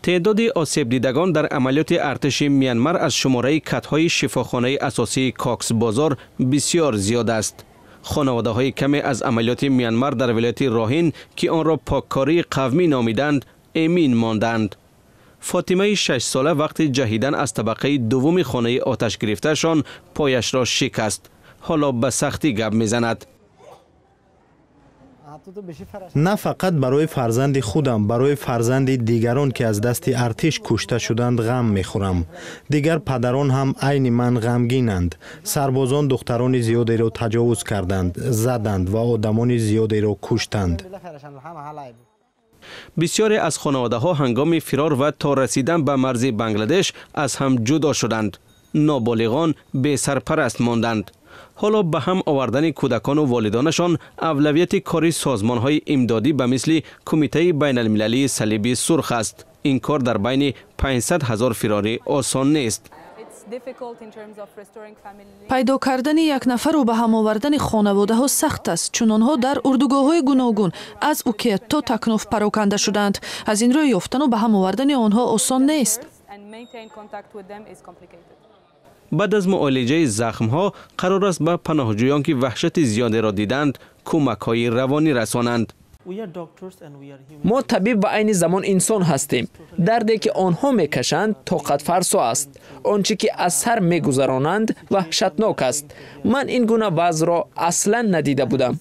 Теъдоди осебдидагон дар амалиёти артиши Мянмар аз шумораи катҳои шифохонаи асосии Кокс Бозор бисёр зиёд аст. Хонаводаҳои каме аз амалиёти Мянмар дар вилояти Роҳин, ки онро поккории қавмӣ номиданд, эмин монданд. Фотимаи 6-сола вақти ҷаҳидан аз табақаи дуввуми хонаи оташ гирифтаашон пояшро шикаст. Ҳоло ба сахтӣ гап мезанад. На фақат барои фарзанди худам, барои фарзанди дигарон, ки аз дасти артиш кушта шуданд, ғам мехӯрам. Дигар падарон ҳам айни ман ғамгинанд. Сарбозон духтарони зиёдеро таҷовуз карданд, заданд ва одамони зиёдеро куштанд. Бисёре аз хонаводаҳо ҳангоми фирор ва то расидан ба марзи Бангладеш аз ҳам ҷудо шуданд. Ноболиғон бесарпараст монданд. Ҳоло ба ҳам овардани кӯдакону волидонашон авлавияти кори созмонҳои имдодӣ ба мисли Кумитаи байналмилалии Салиби Сурх аст. Ин кор дар байни 500 ҳазор фирорӣ осон нест. Пайдо кардани як нафару ба ҳам овардани хонаводаҳо сахт аст, чун онҳо дар урдугоҳҳои гуногун аз Укет то Такноф пароканда шудаанд. Аз ин рӯ ёфтану ба ҳам овардани онҳо осон нест. Баъд аз муолиҷаи захмҳо қарор аст ба паноҳҷӯён, ки ваҳшати зиёдеро диданд, кӯмакҳои равонӣ расонанд. Мо табиб ва айни замон инсон ҳастем. Дарде, ки онҳо мекашанд, тоқатфарсо аст. Он чӣ ки аз сар мегузаронанд, ваҳшатнок аст. Ман ин гуна вазъро аслан надида будам.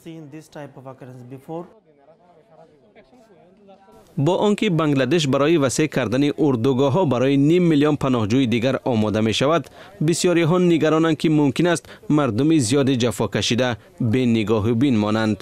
Бо он ки Бангладеш барои васеъ кардани урдугоҳҳо барои ним миллион паноҳҷӯи дигар омода мешавад, бисёриҳо нигаронанд, ки мумкин аст мардуми зиёди ҷафокашида бенигоҳубин монанд.